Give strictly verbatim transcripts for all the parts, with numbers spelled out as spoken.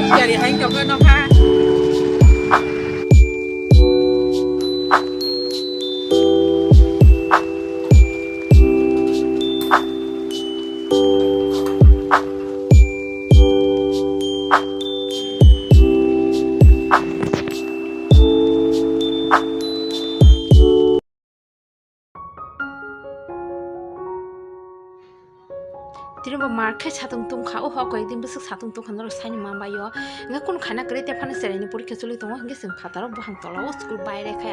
Gari hai tongkha nokha. Tini bo mar khe satung tungkha, o hok koi din bwswk satung tungkha norok saini manbaio. Hingkhe kunu khaina kwrwi tephano cheraini porikha choli tongo, hingkhe chwng phataro buphang tola o school baire khe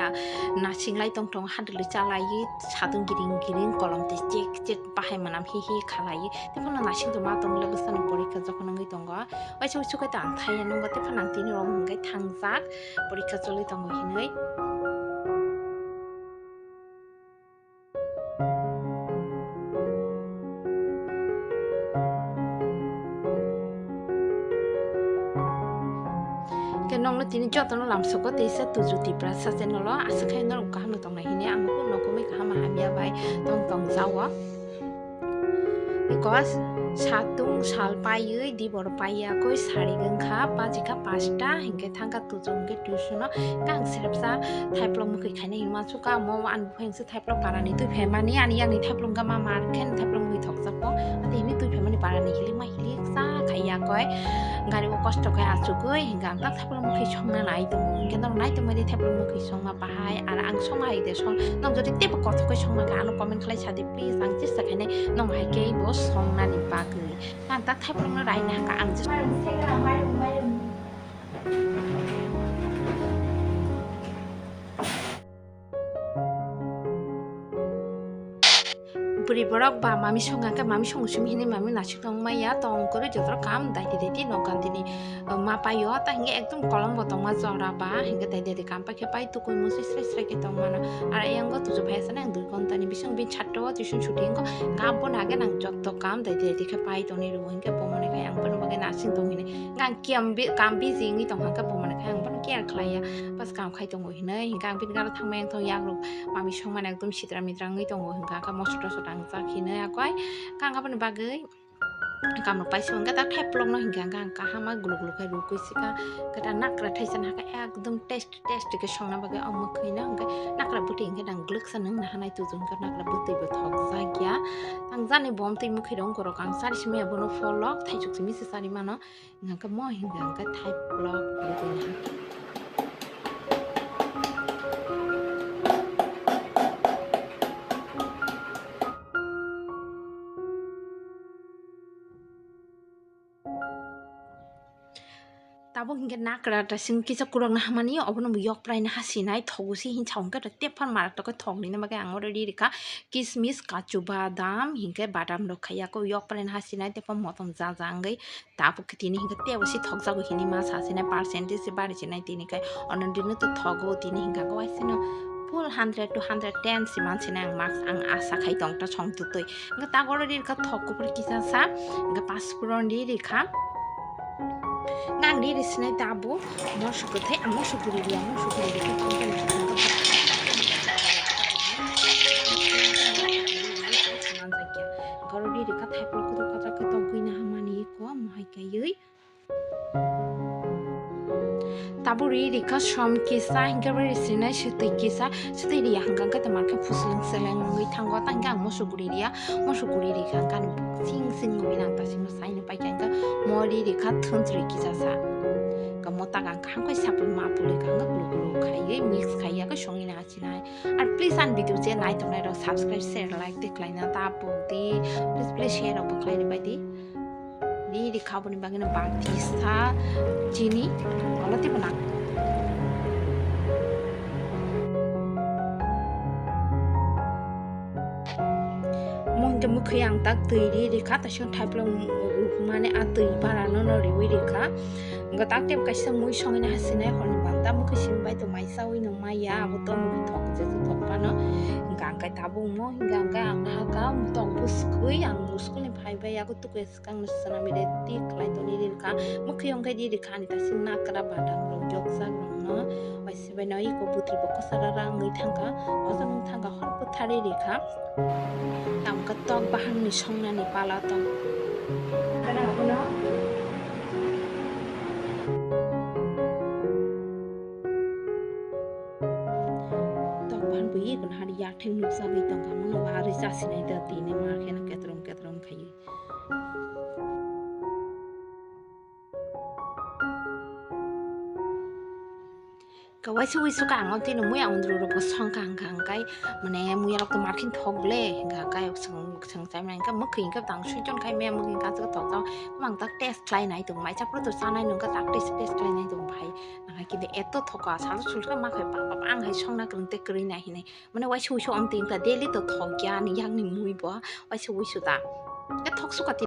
nasing lai tongthong, hadwlwi chalaiwi satung giring giring kolom tei chek chek bahai manam hi hi khalaiwi. Tephano nasing tongma tongmile bwsano porikha jokhon wngwi tongo. Waisa uisu khe tang thaiya nungba tephano ang tini rok hwnkhe thangjak porikha choli tongo hinwi. Khe nokno tini jotono lamsogo teisa Tuju Tiprasa channel o, aswk khe norok kaham no tongnai hini ang bo nokomwi kaham hamya bai tong tong jao. Because satung sal paiwi dibor paiya koi sari wngkha, bajikha pasta hinkhe thangkha Tuju hwnkhe tuition o, kang srepsa thaiplok mwkhwi khaina hinma suka mo ani buphang se thaiplok parani twi phaimani, ani yakni thaiplok wngkha ma mar khe thaiplok mui thokjak kho. Ate hini twi phaimani parani hilikma hilik sa khaiya koi. Gari o kosto khe achugwi hingkha ang tak thaiplok mui songna nai tongo. Hingkhe norok nai tongmani thaiplok mui songma bahai, ar ang songma hai de song. Nong jodi teibo kothok khe songma khe ano comment khlai sadi please, ang chesta khainai nong hai khe bo songnani bagwi. Ang tak thaiplok no raina haka ang just Bwrwi borok ba mami songkha khe mami songwi simi hinwi mami nasik tong maya tong kwrwi joto kam daiti daiti nokha tini, uh, ma paio ta hinkhe ekdom kolombo tongma jora ba hinkhe daiti daiti kam paikhe pai tukui musi srai srai khe tong mano. Aro ayang go tuju phai asana ang dui ghonta ni bising bin chatto o tuition chuti wngkha abo nage nang joto kam daiti daiti khe pai tongni rwo hinkhe bo mone khai ang bono bagwi nasing tong hinwi. Ang kiam bi-, kam busy wngwi tongkha, hwnkhe bo mane khe ang bono care khlaiya. Bas kam khai tongo hinwi, hwnkhe ang bini gana thangmani wngthang yakrok mami songmani ekdom sitra mitra wngwi tongo, hwnkhe ang khe moso toso tangjak hinwi akoi. Hwnkhe ang aboni bagwi kamrok paisa hwnkhe tak thaiplokno hwnkhe ang kaham ma gulu gulu khe rwgwi sika, hwnkhe ta nakra thaisa nahakhe ekdom taste Taste khe songna bagwi ang mwkhwino hwnkhe nakra bwtwi hwnkhe nang glwksa nung nahanai tuju hwnkhe nakra bwtwi bo thokjak ya. Ang jani bo amtwi mwkhwi rong korok ang chari simi abono pholok thaisuk simi se chari mano. Hwnkhe mo hwnkhe hwnkhe thai pholok bwtwi naha. Tabuk hinkhe nakra ta sing kisa kurang na hamani, obono bo yok prai na hasinai, thogo se hinsa hwnkhe ta tephan marak tokhe thok nini bagwi ang oro ri rikha kismis, kachu badam, hinkhe badam rok khaiya ko yok prai na hasinai, tephan motom ja ja wngwi tabuk khe tini hinkhe tebo se thokjago hinwi ma sasinai, percentage se bari sinai tini khai ono dino to thogo tini hinkhe waisano full hundred to hundred ten se mansinai ang marks ang asa khai tong ta song tutui. Hwnkhe tak oro ri rikha thok kuphur kisa sa, hwnkhe paspuron ri rikha. Nang ri ri sinai tabuk moso kwthai, ang moso guri ri, ang moso guri ri khe tong tong khe tong tong. Manjakya. Hwnkhe oro ri rikha thaiplok kutuk kwchak khe tongwi nahamani ko mohai kaiwi. Tabuk ri rikha som kisa, hwnkhe ri sinai swtwi kisa, swtwi riya hwnkha hwnkhe tongma khe phuslwng seleng wngwi thango, tang khe ang moso guri riya, moso guri rikha hwnkhe ano sing sing wngwi nang ta simo saino paikha hwnkhe mo ri rikha thwntwrwi kisa sa. Hwnkhe mo taga hwnkhe hangkhai sapul mapul rikha hwnkhe gulu gulu khaiwi mix khaiya khe songwi nang sinai. Ar please ani video je nai tongnai rok subscribe, share, like tei khlaina ta pok di. Please, please share rok bo khlai bai di. Di di kha boni bagwi no bati sa chini olo tei bo nang. Mo hwnkhe mwkhwi ang tak twi ri rikha, ta siyang thaiplok rwkmani a twi bara no no riwi rikha. Hwnkhe tak tei kaisa mui songwi na hasinai horni bang ta mwkhwi simi bai tongmai. Chawi no maya abo to mui thok je thok phano hwnkha hwnkhe tabuk mo hwnkha hwnkhe ang hakha tok bwskwi ang school ni phai bai yago tukui swkang no swnam ri tik khlai toni ri rikha mwkhwi hwnkhe ri rikha ani ta sing nakra badam rok jokjak rok no bai se bai no iko bwtwi bo kwchara ra wngwi thangkha o jang thangkha hor bwtharwi rikha. Tamo khe tok bahan ni song nani pala tong. Gana abono. Ban bui kono hari yak theng nuk sagwi tongkha, mono ba ari chasinai da tini ma kheno ketrom ketrom khai. Ka waisa waisa ka ang tini muya undru rok song ka hangka hangkai, mane muya rok to markhin thok ble hingka kai song song chai mane hingka mukhi hingka tang sui chon khai me mukhi hingka thok thok mang tak test khlai nai tong mai chapro to chanai nung ka tak test test khlai nai tong bhai. Nang hai kide eto thoka salo sulka ma khai pa pa ang hai song na krung te krui nai hinai. Mane waisa waisa ang tin ta daily to thok ya ni yak ni mui bo waisa waisa ta. E thok suka tin.